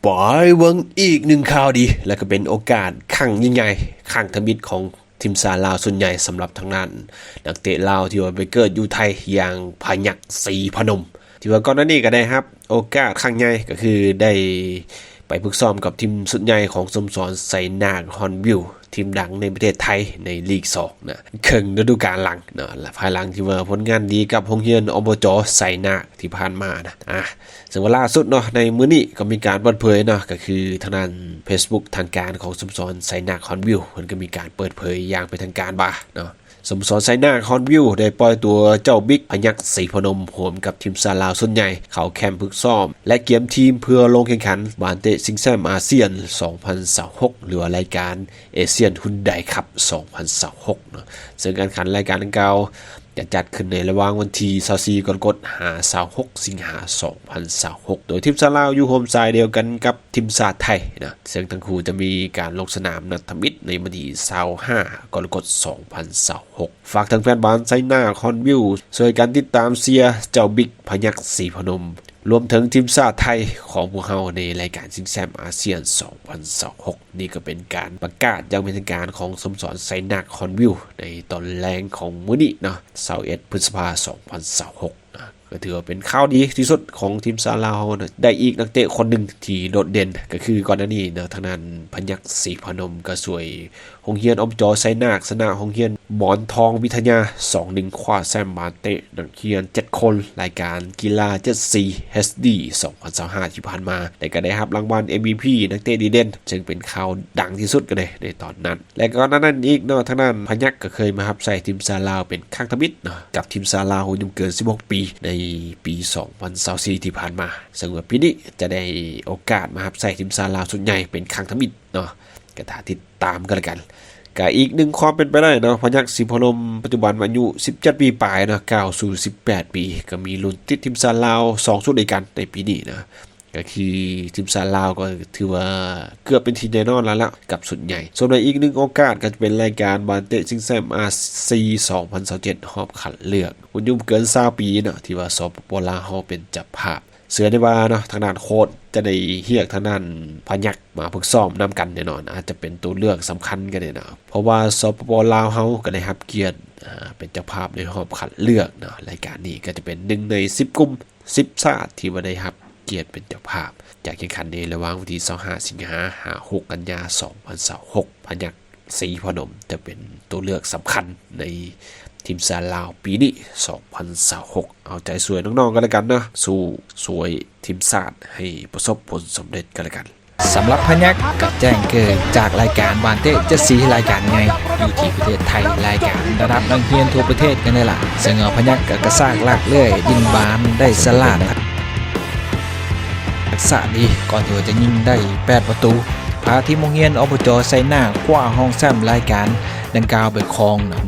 ໄປເບິ່ງອີກໜຶ່ງຂ່າວດີ ແລະກໍເປັນໂອກາດຄັ້ງຍິ່ງໃຫຍ່ ຄັ້ງທຳອິດຂອງທີມຊາດລາວຊຸດໃຫຍ່ ສຳລັບທາງດ້ານນັກເຕະລາວທີ່ວ່າໄປເກີດຢູ່ໄທ ຢ່າງພະຍັກ ສີພະນົມ ທີ່ວ່າກ່ອນໜ້ານີ້ກໍໄດ້ຮັບໂອກາດຄັ້ງໃຫຍ່ ກໍຄືໄດ້ໄປຝຶກຊ້ອມກັບທີມຊຸດໃຫຍ່ຂອງສະໂມສອນໄຊນາກຮອນວິວ ທີມດັງໃນປະເທດໄທໃນລີກສອງນະ ເຄິ່ງລະດູການຫຼັງເນາະ ແລະ ພາຍຫຼັງທີ່ວ່າຜົນງານດີກັບໂຮງຮຽນ ອບຈ ໄຊນາກ ທີ່ຜ່ານມານະ ອ່າ ເຊິ່ງວ່າລ່າສຸດເນາະ ໃນມື້ນີ້ກໍມີການເປີດເຜີຍເນາະ ກໍຄືທາງດ້ານເຟສບຸກທາງການຂອງສະໂມສອນໄຊນາກຮອນວິວ ເພິ່ນກໍມີການເປີດເຜີຍຢ່າງເປັນທາງການວ່າເນາະ ສະໂມສອນໄຊນາກຮອນວິວໄດ້ປ່ອຍຕົວເຈົ້າບິກ ພະຍັກ ສີພະນົມ ຮ່ວມກັບທີມຊາດລາວຊຸດໃຫຍ່ ເຂົ້າແຄ້ມຝຶກຊ້ອມ ແລະ ກຽມທີມເພື່ອລົງແຂ່ງຂັນບານເຕະຊິງແຊັມອາຊຽນ ສອງພັນຊາວຫົກ ຫຼືວ່າລາຍການ ເອຊຽນຮຸນໄດຄັບ ສອງພັນຊາວຫົກເນາະ ເຊິ່ງການແຂ່ງຂັນລາຍການດັ່ງກ່າວຈະຈັດຂຶ້ນໃນລະຫວ່າງວັນທີຊາວສີ່ ກໍລະກົດ ຫາ ຊາວຫົກ ສິງຫາ ສອງພັນຊາວຫົກ ໂດຍທີມຊາດລາວຢູ່ຮ່ວມສາຍດຽວກັນກັບທີມຊາດໄທເນາະ ເຊິ່ງທັງຄູ່ຈະມີການລົງສະໜາມນັດທຳອິດໃນວັນທີຊາວຫ້າ ກໍລະກົດ ສອງພັນຊາວຫົກ ຝາກເຖິງແຟນບານໄຊນາກຮອນວິວ ຊ່ວຍກັນຕິດຕາມເຊຍເຈົ້າບິກ ພະຍັກ ສີພະນົມ ລວມເຖິງທີມຊາດໄທຂອງພວກເຮົາໃນລາຍການຊິງແຊັມອາຊຽນ ສອງພັນຊາວຫົກ ນີ້ກໍເປັນການປະກາດຢ່າງເປັນທາງການຂອງສະໂມສອນໄຊນາກຮອນວິວ ໃນຕອນແລງຂອງມື້ນີ້ເນາະ ຊາວເອັດ ພຶດສະພາ ສອງພັນຊາວຫົກນະ ກໍຖືວ່າເປັນຂ່າວດີທີ່ສຸດຂອງທີມຊາດລາວເຮົານະ ໄດ້ອີກນັກເຕະຄົນໜຶ່ງທີ່ໂດດເດັ່ນ ກໍຄືກ່ອນໜ້ານີ້ເນາະ ທາງດ້ານພະຍັກ ສີພະນົມ ກໍຊ່ວຍ ໂຮງຮຽນ ອບຈ ໄຊນາກ ຊະນະໂຮງຮຽນໝອນທອງວິທະຍາ ສອງໜຶ່ງ ຄວ້າແຊ້ມບານເຕະນັກຮຽນເຈັດຄົນ ລາຍການກິລາເຈັດສີ ເອັດສດີ ສອງພັນຊາວຫ້າ ທີ່ຜ່ານມາ ແລະກໍໄດ້ຮັບລາງວັນ ເອັມວີພີ ນັກເຕະດີເດັ່ນ ເຊິ່ງເປັນຂ່າວດັງທີ່ສຸດກໍໄດ້ໃນຕອນນັ້ນ ແລະກໍນັ້ນອີກເນາະ ທາງດ້ານພະຍັກກໍເຄີຍມາຮັບໃຊ້ທີມຊາດລາວເປັນຄັ້ງທຳອິດເນາະ ກັບທີມຊາດລາວຮຸ່ນຫຍຸ້ມເກີນສິບຫົກປີ ໃນປີສອງພັນຊາວສີ່ ທີ່ຜ່ານມາ ເຊິ່ງວ່າປີນີ້ຈະໄດ້ໂອກາດມາຮັບໃຊ້ທີມຊາດລາວຊຸດໃຫຍ່ເປັນຄັ້ງທຳອິດເນາະ ກໍຖ້າຕິດ ຕາມກັນລະກັນ ກະອີກໜຶ່ງຄວາມເປັນໄປໄດ້ເນາະ ພະຍັກ ສີພະນົມ ປັດຈຸບັນອາຍຸສິບເຈັດປີປາຍເນາະ ກ້າວສູ່ສິບແປດປີ ກໍມີລຸ້ນຕິດທີມຊາດລາວສອງຊຸດດ້ວຍກັນໃນປີນີ້ນະ ກໍຄືທີມຊາດລາວກໍຖືວ່າເກືອບເປັນທີ່ແນ່ນອນແລ້ວລະກັບຊຸດໃຫຍ່ ສ່ວນໃນອີກໜຶ່ງໂອກາດກໍຈະເປັນລາຍການບານເຕະຊິງແຊັມອາຊີ ສອງພັນຊາວເຈັດ ຮອບຄັດເລືອກ ຮຸ່ນຫຍຸ້ມເກີນຊາວປີເນາະ ທີ່ວ່າ ສປປ ລາວ ເຮົາເປັນເຈົ້າພາບ ເຊື່ອໄດ້ວ່າເນາະ ທາງດ້ານໂຄດຈະໄດ້ຮຽກທາງດ້ານພະຍັກມາຝຶກຊ້ອມນຳກັນແນ່ນອນ ອາດຈະເປັນຕົວເລືອກສຳຄັນກໍໄດ້ເນາະ ເພາະວ່າ ສປປ ລາວ ເຮົາກໍໄດ້ຮັບກຽດ ອ່າ ເປັນເຈົ້າພາບໃນຮອບຄັດເລືອກເນາະ ລາຍການນີ້ກໍຈະເປັນໜຶ່ງໃນສິບກຸ່ມ ສິບຊາດທີ່ວ່າໄດ້ຮັບກຽດເປັນເຈົ້າພາບ ຈະແຂ່ງຂັນໃນລະຫວ່າງວັນທີຊາວຫ້າ ສິງຫາ ຫາ ຫົກ ກັນຍາ ສອງພັນຊາວຫົກ ພະຍັກ ສີພະນົມ ຈະເປັນຕົວເລືອກສຳຄັນໃນທີມຊາດລາວປີນີ້ ສອງພັນຊາວຫົກ ເອົາໃຈຊ່ວຍນ້ອງໆກັນລະກັນເນາະ ສູ້ຊ່ວຍທີມຊາດໃຫ້ປະສົບຜົນສຳເລັດກັນລະກັນ. ສຳລັບພະຍັກກໍແຈ້ງເກີດຈາກລາຍການບານເຕະເຈັດສີລາຍການໃຫຍ່ຢູ່ທີ່ປະເທດໄທ ລາຍການລະດັບນັກຮຽນທົ່ວປະເທດກັນນີ້ລະ ເຊິ່ງວ່າພະຍັກກໍກະຊາກລາກເລື່ອຍຫຼິ້ນບານໄດ້ສະຫຼາດ ທັກສະດີ ກ່ອນທີ່ວ່າຈະຍິງໄດ້ແປດປະຕູ ພາທີມໂຮງຮຽນ ອບຈ ໄຊນາກ ຄວ້າຮອງແຊ້ມລາຍການດັ່ງກ່າວໄປຄອງນະ